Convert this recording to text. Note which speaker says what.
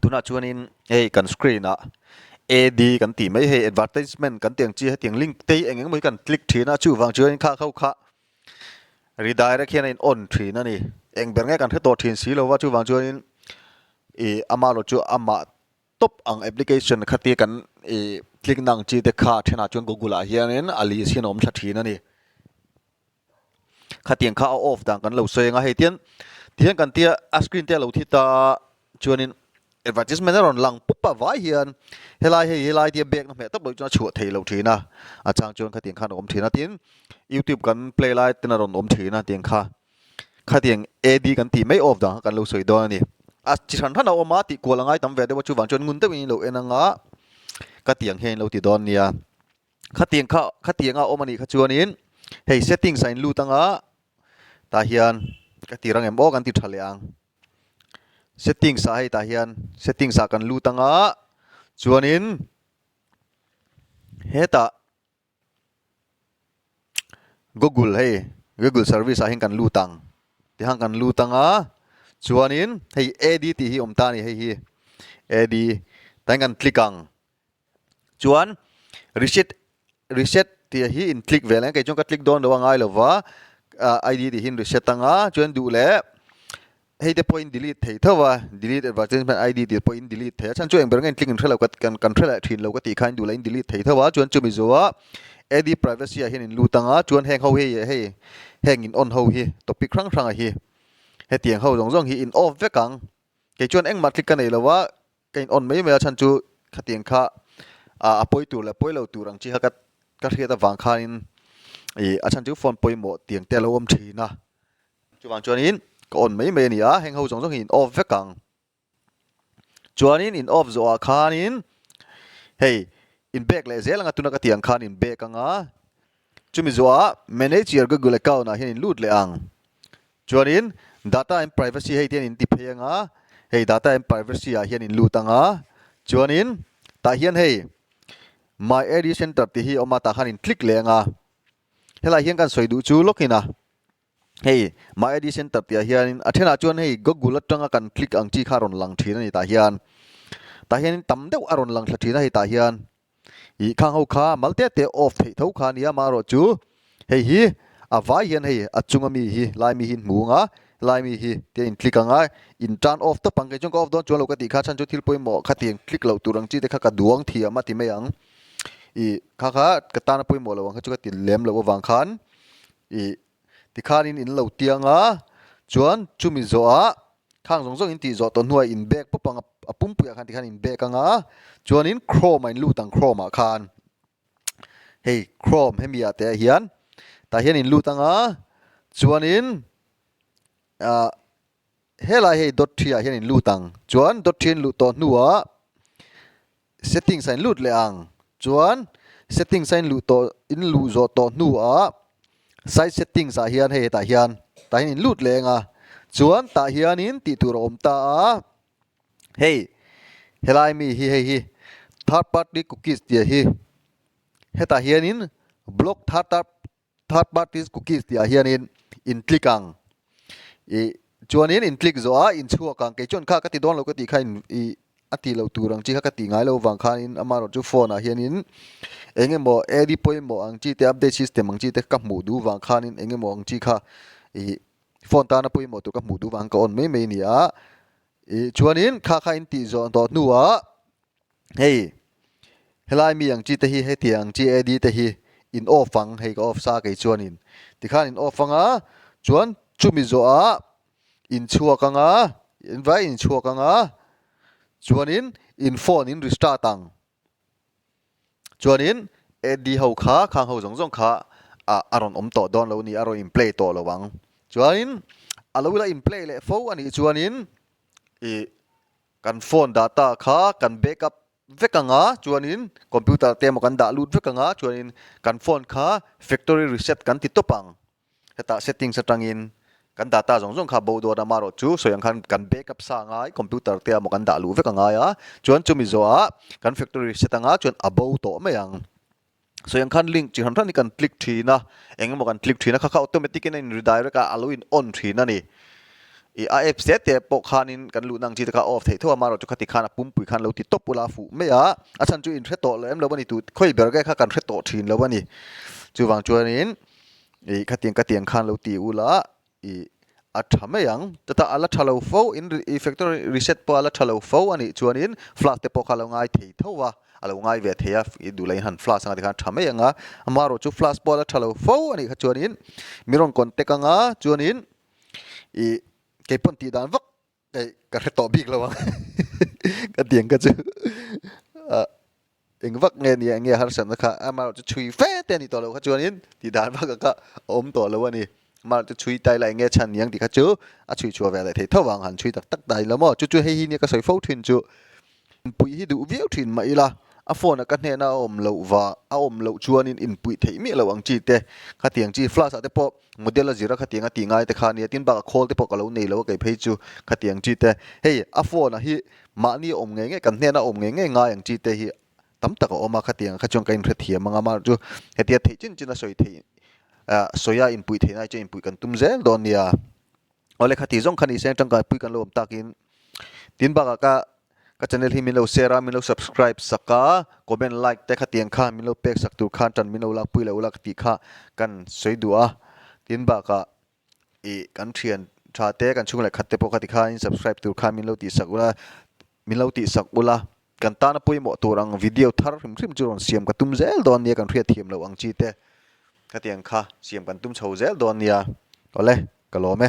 Speaker 1: Tunah chuanin hei kan screen ah AD kan tih mai hei advertisement kan tih ang chi hetiang link te hi eng eng emaw hi kan click thin a chuvang chuanin kha kho kha redirect hian a in on thin a ni. Eng ber nge kan hre tawh thin si lo va chuvang chuanin ih ama erawh chu amah tawp ang application khatia kan ih click na ang chi te kha thenah chuan Google ah hianin a list hian a awm thla thin a ni. Khatiang kha a off dan kan lo sawi ang a, hei tian tihian kan tia a screen te a lo thi ta a chuanin advertisement a rawn lang pup a vai hian helai hei helai tia bag na hmeh tawp loh chuan a chhuah thei lo thin a, a chang chuan khatiang khan a awm thin a tin youtube kan play lai ten a rawn awm thin a tiang kha khatiang ad kan tih mai off dan kha kan lo sawi dawn a ni. A chi hran hran a awm a tih kual a ngai tam ve deuh a chuvang chuan ngun deuhin in lo en ang a ka tiang hian in lo ti dawn nia. Khatiang kha khatiang a awm a nih kha chuanin hei settings ah in lut anga tah hian ka ti rang em aw kan ti tha leh ang settings ah hei tah hian settings ah kan lut anga chuanin hetah google hei google service ah hian kan lut ang tihan kan lut anga chuanin hei ad tih hi awm ta a ni hei hi ad tah hian kan click ang. Chuan reset reset tih hi in click ve leh kei chuan ka click dawn lo a ngai lo va ID tih hi in reset anga chuan duh leh hei te pawh in delete thei tho va delete advertisement ID tih pawh in delete thei a chhan chu eng ber nge in click in hre lo ka kan kan hre leh thin lo ka tih khan in duh leh in delete thei tho va chuan chumi zawh AD privacy ah hian in lut anga chuan heng ho hi hei heng in on ho hi topic hrang hrang a hi hetiang ho zawng zawng hi in off vek ang kei chuan engmah click ka nei lo va. Ka in on mai mai a chhan chu khatiang kha a pawi tur leh pawi lo tur ang chi kha ka hriat avang khanin ih a chhan chu phone pawimawh tiang te a lo awm thin a, chuvang chuanin ka on mai mai a ni a, heng ho zawng zawng hi in off vek ang. Chuanin in off zawhah khanin hei in back leh zel anga tuna ka tih ang khan in back anga chumi zawhah manage your Google account ah hian in lut leh ang. Chuanin data and privacy hei te hian in ti phei anga, hei data and privacy ah hian in lut anga, chuanin tah hian hei my ad center tih hi a awm a tah khan in click leh anga, helai hian kan sawi duh chu lawkin a, hei my ad center tih ah hianin a thenah chuan hei google atanga kan click ang chi kha a rawn lang thin a ni tah hian, tah hianin tam deuh a rawn lang thla thin a hei tah hian. Ih khang ho kha mal te te off theih tho kha nia amaherawh chu hei hi a vai hian hei a chunga mi hi lai mi hi in hmu anga lai mi hi te in click anga in turn off tawp ang kei chuan ka off dawn chuan lo ka tih kha chhan chu thil pawimawh khatiang click loh tur ang chi te kha ka duang thiam a ti mai ang ih kha kha ka tana pawimawh lo ang kha chu ka ti lem loh avang khan ih Tikhanin in lo tiang a, chuan chumi zawhah khang zawng zawng in tih zawh tawh hnuah in bag pawp ang a pumpuiah khan tikhan in bag ang a, chuanin Chrome ah in lut ang Chrome ah khan hei Chrome hemi ah te ah hian tah hian in lut ang a, chuanin ah helai hei dot thi ah hian in lut ang, chuan dot thi in luh tawh hnuah Settings a in lut leh ang. Chuan settings a in luh tawh in luh zawh tawh hnuah site settings ah hian hei hetah hian tah hian in lut leh eng a. Chuan tah hianin tih tur a awm ta a, hei helai mi hi hei hi third party cookies tih hi hetah hianin block third Third parties cookies tih ah hianin in click ang. Ih chuanin in click zawh a in chhuak ang. Kei chuan kha ka ti dawn lo ka tih kha in ih a ti lo tur ang chi kha ka ti ngai lo vang khanin amaherawh chu phone ah hianin eng emaw ad pawimawh ang chi te update system ang chi te ka hmuh duh vang khanin eng emaw ang chi kha ih phone tana pawimawh tur ka hmuh duh vang ka on mai mai a ni a. Ih chuanin kha kha in tih zawh tawh hnuah Hei helai mi ang chi te hi hetiang ang chi AD te hi in off ang hei ka off sa kei chuanin tikhan in off anga chuan chumi zawhah in chhuak anga in vai in chhuak anga chuanin in phone in restart ang chuanin AD ho kha khang ho zawng zawng kha ah a rawn awm tawh dawn lo a ni a rawn in play tawh lo ang chuanin a lo ila in play leh fo a nih chuanin ih. Kan phone data kha kan backup vek anga chuanin computer te emaw kan dah lut vek anga chuanin kan phone kha factory reset kan ti tawp ang. Hetah settings atangin kan data zawng zawng kha bo dawn a amaherawh chu sawi ang khan kan backup sa angai computer te emaw kan dah luh vek angai a chuan chumi zawhah kan factory reset anga chuan a bo tawh mai ang. Sawi ang khan link chi hran hran hi kan click thin a, eng emaw kan click thin a, kha kha automatic in a in redirect a, a lo in on thin a ni. I a apps te te pawh khanin kan luhna ang chi te kha a off theih tho a, amaherawhchu khati khan a pumpui khan lo ti tawp ula a fuh mai a, a chhan chu in hre tawh lo em lo a ni tu khawi ber nge kha kan hre tawh thin lo a ni. Chuvang chuanin i khatiang ka tiang khan lo ti ula i a tha mai ang. Chutah a la tha lo fo in i factory reset pawh a la tha lo fo a nih chuanin flash te pawh kha a lo ngai thei tho a. a lo ngai ve thei a, i duh laiin han flash anga tikhan a tha mai ang a, amaherawhchu flash pawh a la tha lo fo a nih kha chuanin min rawn contact ang a, chuanin ih kei pawn tih dan vak hei ka hre tawh bik lo ang ka ti ang kha chu ah eng vak nge nia eng nge harsatna kha amaherawhchu chhui fe te a ni tawh lo kha chuanin tih dan vak a kha a awm tawh lo a ni, amaherawhchu chhui ta ila eng nge chhan ni ang tih kha chu a chhui chhuah ve leh thei tho vang han chhui tak tak ta ila maw chu chu hei hi nia ka sawi fo thin chu. Inpuih hi duh viau thin mah ila, a phone a ka hnena a awm loh va, a awm loh chuanin inpuih theih miah loh ang chi te, khatiang chi flash ah te pawh model a zir a khatiang a tih ngai te kha ania, tin bakah khawl te pawh ka lo nei lo a kei phei chu khatiang chi te, hei a phone a hi mahni awm ngei ngei kan hnena awm ngei ngei ngai ang chi te hi tam tak a awm a, khatiang kha chuan ka inhrethiam ang a, amaherawhchu chu hetia theih chin chin a sawi theih sawi a inpuih theih na hi chuan inpuih kan tum zel dawn nia. Awle khati zawng kha ni se tangkai pui kan lo awm takin tin bakah ka ka channel hi min lo share a min lo subscribe sak a comment like te khatiang khan min lo pek sak tur khan tan min lo lak pui lo ula ka tih kha kan sawi duh a tin bakah ih kan thian tha te kan chhung leh khat te pawh khati khan in subscribe tur khan min lo tih sak ula min lo tih sak ula kan tana pawimawh tur ang video thar hrim hrim chu rawn siam ka tum zel dawn nia kan hriat thiam loh ang chi te khatiang kha siam kan tum chho zel dawn nia awle. Ka lawm e.